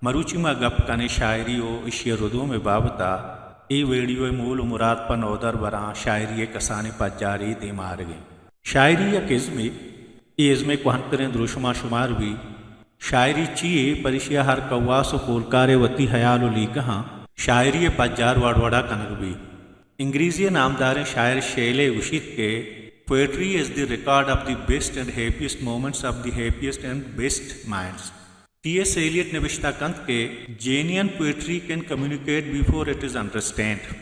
مروچی ما گپ کنیں شاعری و اشی ءِ ردوم ءِ بابت ءَ۔ اے ویڈیو ءِ مول و مراد پہ نودربراں شاعری ءِ کسانیں پجارے دیما آرگ ایں۔ شاعری یک ازمے، اے ازم ءِ کوہنتریں دروشماں شمار بی۔ شاعری چی یے؟ پر اشی ءَ ہر کواس و پولکارے وتی ہیال و لیکہاں شاعری ءِ پجار وڑ وڑا کنگ بی۔ انگریزی ءِ نامداریں شاعر شیلے گوشیت کہ Poetry is the record of the best and happiest moments of the happiest and best minds. T S Eliot نبشتہ کنت کہ Genuine poetry can communicate before it is understand.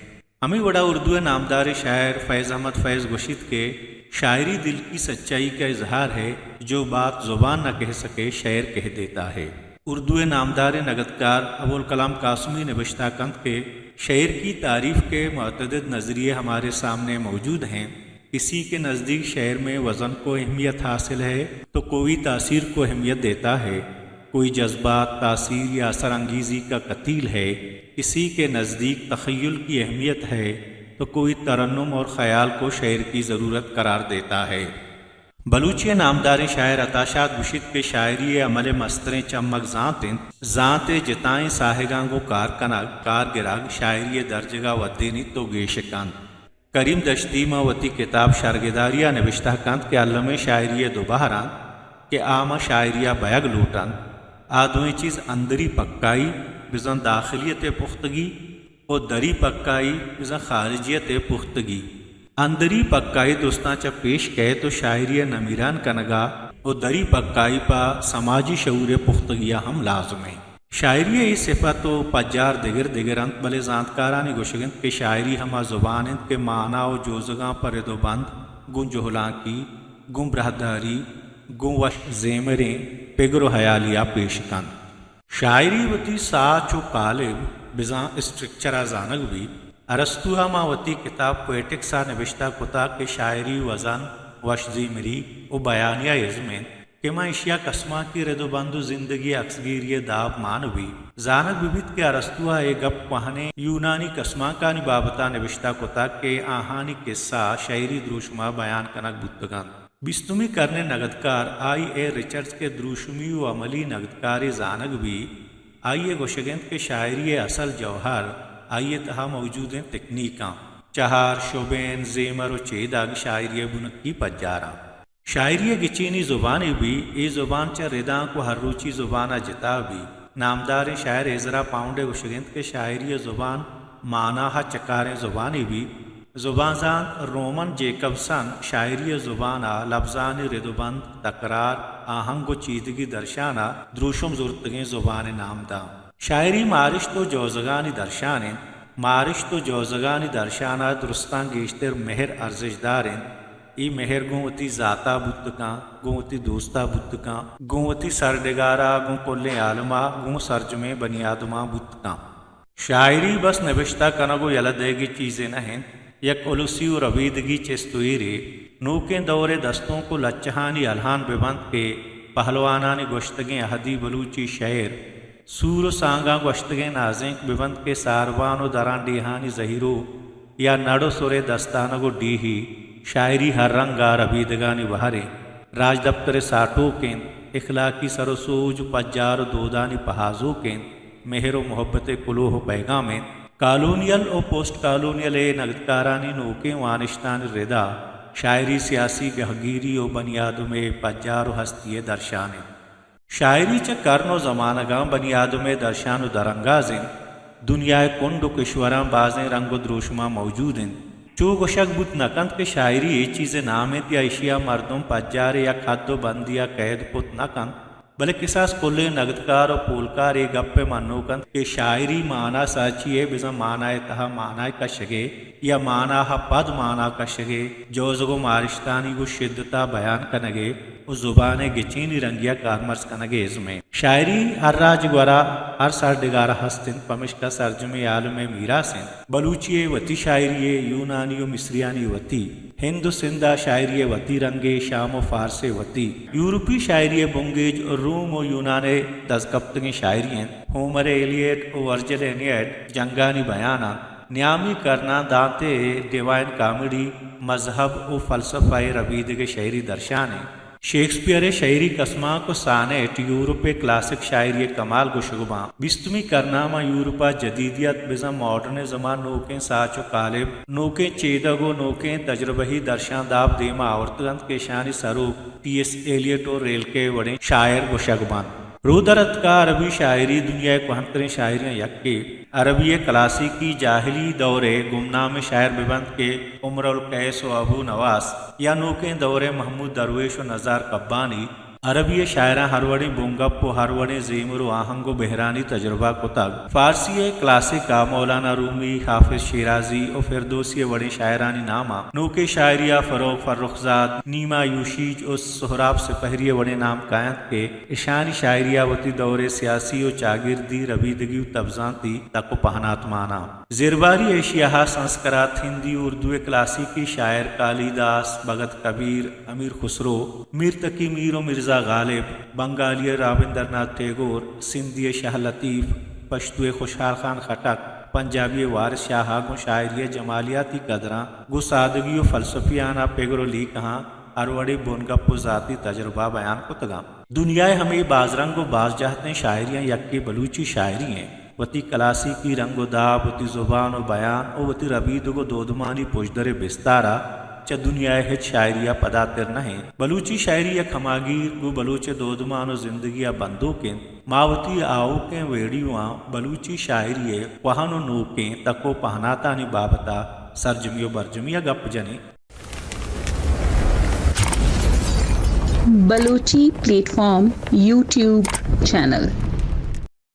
ہمے وڑا اردو ءِ نامداریں شاعر فیض احمد فیض گوشیت کہ شاعری دل کی سچائی کا اظہار ہے، جو بات زبان نہ کہہ سکے، شعر کہہ دیتا ہے۔ اردو ءِ نامداریں نگدکار ابوالکلام قاسمی نبشتہ کنت کہ شعر کی تعریف کے متعدد نظریے ہمارے سامنے موجود ہیں۔ کسی کے نزدیک شعر میں وزن کو اہمیت حاصل ہے تو کوئی تاثیر کو اہمیت دیتا ہے، کوئی جذبات، تاثیر یا اثر انگیزی کا قتیل ہے، کسی کے نزدیک تخیل کی اہمیت ہے تو کوئی ترنم اور خیال کو شعر کی ضرورت قرار دیتا ہے۔ بلوچی ءِ نامداریں شاعر عطا شاد گوشیت کہ شاعری ءِ عمل ءِ مستریں چمگ زانت انت، زانت ءِ جتائیں ساہگاں گوں کار کنگ، کار گرگ، شاعری ءِ درجگ ءَ ودینیت و گیش کنت۔ کریم دشتی ماں وتی کتاب شرگداری ءَ نبشتہ کنت کہ المیں شاعری ءِ دو بہر انت کہ آ ماں شاعری ءَ بئیگ لوٹ انت۔ آ دوئیں چیز اندری پکائی، بزاں داخلیت ءِ پختگی، و دری پکائی، بزاں خارجیت ءِ پختگی۔ اندری پکائی درستاں چہ پیش کئیت و شاعری ءِ نمیران کنگ ءَ و دری پکائی پہ سماجی شعور ءِ پختگی ءَ ہم لازم انت۔ شاعری ءِ اے صفت و پجار دگر دگر انت، بلے زانتکارانی گوشگ انت کہ شاعری ہما زبان انت کہ مانا و جوزگاں پہ رد و بند، گوں جہلانکی، گوں براہداری، گوں وش زیمریں پگر و ہیالی ءَ پیش کنت۔ شاعری وتی ساچ و قالب، بزاں اسٹرکچر ءَ زانگ بیت۔ ارسطو ءَ ماں وتی کتاب پوئٹکس ءَ نبشتہ کتگ کہ شاعری وزن، وش زیمری و بیانیہ ازم انت کہ ماں ایشی ءَ کسمانکی رد و بند و زندگی ءِ اکسگیری ءِ داب مان بیت۔ زانگ بہ بیت کہ ارسطو ءَ اے گپ کوہنیں یونانی کسمانکانی بابت ءَ نبشتہ کتگ کہ آہانی کسہ شعری دروشم ءَ بیان کنگ بوتگ انت۔ بیستمی کرن ءِ نگدکار آئی اے رچرڈز کہ دروشمی و عملی نگدکارے زانگ بیت، آئی ءِ گوشگ انت کہ شاعری ءِ اصل جوہر آئی ءِ تہا موجودیں تکنیکاں، چہر، شبین، زیمر و چیدگ شاعری ءِ بنکی پجاراں۔ شاعری ءِ گچینی زبانے بیت، اے زبان چہ ردانک و ہر روچی زبان ءَ جتا بیت۔ نامداریں شاعر ایزرا پاؤنڈ ءِ گوشگ انت کہ شاعری ءِ زبان مانا ءَ چکاریں زبانے بیت۔ زبانزانت رومن جیکبسن شاعری ءِ زبان ءَ لبزانی رد و بند، تکرار، آہنگ و چیدگی درشان ءَ دروشم زرتگیں زبان ءِ نام داں۔ شاعری مارشت و جوزگانی درشان انت۔ مارشت و جوزگانی درشان ءَ درستاں گیشتر مہر ارزشدار انت۔ اے مہر گوں وتی ذات ءَ بوت کنت، گوں وتی دوست ءَ بوت کنت، گوں وتی سرڈگار ءَ، گوں کلیں عالم ءَ، گوں سرجمیں بنی آدماں بوت کنت۔ شاعری بس نبشتہ کنگ و یلہ دئیگی چیزے نہ انت، یک السی و ربیدگی چست و ایرے۔ نوکیں دور ءِ دستونک و لچہانی الہان بہ بنت کہ پہلوانانی گوشتگیں اہدی بلوچی شعر سور و سانگاں گوشتگیں نازینک بہ بنت کہ ساربان و درانڈیہانی زہیروک یا نڑ و سرے دستانگ و ڈیہی شاعری ہر رنگ ءَ ربیدگانی بہرے۔ راجدپتر ءِ ساٹوک انت، اخلاقی سر و سوج، پجار و دودانی پہازوک انت، مہر و محبت ءِ کلوہ و پیغام انت۔ کالونیل و پوسٹ کالونیل ءِ نگدکارانی نوکیں وانشتانی ردا شاعری سیاسی گہگیری و بنی آدم ءِ پجار و ہستی ءِ درشان انت۔ شاعری چہ کرن و زمانگاں بنی آدم ءِ درشان و درانگاز انت۔ دنیا ءِ کنڈ و کشوراں بازیں رنگ و دروشماں موجود انت۔ چو گوشگ بوت نہ کنت کہ شاعری اے چیز ءِ نام انت یا ایشی ءَ مردم پجار ءِ یک حد و بندی ءَ قید کت نہ کنت، بلے کساس کلیں نگدکار و پولکار اے گپ ءِ منوک انت کہ شاعری مانا ساچی ءِ، بزاں مانا ءِ تہا مانا ءِ کشگ ءِ یا مانا ءَ پد مانا کشگ ءِ، جوزگ و مارشتانی گوں شدت ءَ بیان کنگ ءِ و زبان ءِ گچینی رنگی ءَ کارمرز کنگ ءِ ازم ءِ۔ شاعری ہر راج گورا، ہر سرڈگارا ہست انت، پمشکا سرجمیں عالم ءِ میراث انت۔ بلوچی ءِ وتی شاعری ءِ، یونانی و مصریانی وتی، ہند و سندھ ءِ شاعری ءِ وتی رنگے، شام و فارس ءِ وتی۔ یورپی شاعری ءِ بنگیج روم و یونان ءِ دزکپتگیں شاعری انت۔ ہومر ءِ ایلیڈ و ورجل ءِ اینیڈ جنگانی بیان انت۔ نیامی کرناں دانتے ءِ ڈیوائن کامیڈی مذہب و فلسفہ ءِ ربیدگ ءِ شعری درشانے۔ شیکسپیئر ءِ شئیری کسمانک ءُ سانیٹ یورپ ءِ کلاسک شاعری ءِ کمال گوشگ باں۔ بیستمی کرن ءَ ماں یورپ ءَ جدیدیت بزاں ماڈرنزم ءَ نوکیں ساچ ءُ کالب، نوکیں چیدگ ءُ نوکیں تجربہی درشانداب دیم ءَ آورتگ اَنت کہ اشانی سروک ٹی ایس ایلیٹ ءُ ریلکے وڑیں شاعر گوشگ بنت۔ رودرتک ءَ عربی شاعری دنیا ءِ کوہنتریں شاعریاں یکے۔ عربی ءِ کلاسیکی جاہلی دور ءِ گمنامیں شاعر بہ بنت کہ امرؤ القیس ءُ ابو نواس یا نوکیں دور ءِ محمود درویش ءُ نزار قبانی، عربی ءِ شاعراں ہر وڑیں بنگپ ءُ ہر وڑیں زیمر ءُ آہنگ ءُ بحرانی تجربہ کتگ۔ فارسی ءِ کلاسک ءَ مولانا رومی، حافظ شیرازی ءُ فردوسی ءِ وڑیں شاعرانی نام ءَ نوکیں شاعری ءَ فروغ فرخزاد، نیما یوشیج ءُ سہراب سپہری ءِ وڑیں نام کاینت کہ اشانی شاعری ءَ وتی دور ءِ سیاسی ءُ چاگردی ربیدگی ءُ تبزانتی تک ءُ پہنات مان اَنت۔ زرباری ایشیا ءَ سنسکرت، ہندی، اردو ءِ کلاسیکی شاعر کالیداس، بھگت کبیر، امیر خسرو، میر تقی میر ءُ مرزا غالب، بنگالی ءِ رابندر ناتھ ٹیگور، سندھی ءِ شاہ لطیف، پشتو ءِ خوشحال خان خٹک، پنجابی ءِ وارث شاہ ءَ گوں شاعری ءِ جمالیاتی قدراں گوں سادگی ءُ فلسفیانہ پگر ءُ لیکہاں ہر وڑیں بنگپ ءُ ذاتی تجربہ بیان کتگ اَنت۔ دنیا ءِ ہمے بازرنگ ءُ بازجہتیں شاعریاں یکے بلوچی شاعری اِنت۔ وتی کلاسیکی رنگ ءُ داب، وتی زبان ءُ بیان ءُ وتی ربیدگ ءُ دودمانی پژدر ءِ بستار ءَ چہ دنیا ءِ ہچ شاعری ءَ پداتر نہ اِنت۔ بلوچی شاعری یک ہماگیر گوں بلوچ ءِ دودمان ءُ زندگی ءَ بندوک اِنت۔ ما وتی آؤکیں ویڈیواں بلوچی شاعری ءِ کوہن ءُ نوکیں تک ءُ پہناتانی بابت ءَ سرجمی ءُ برجمی ءَ گپ جنیں۔ Balochi plate form YouTube channel.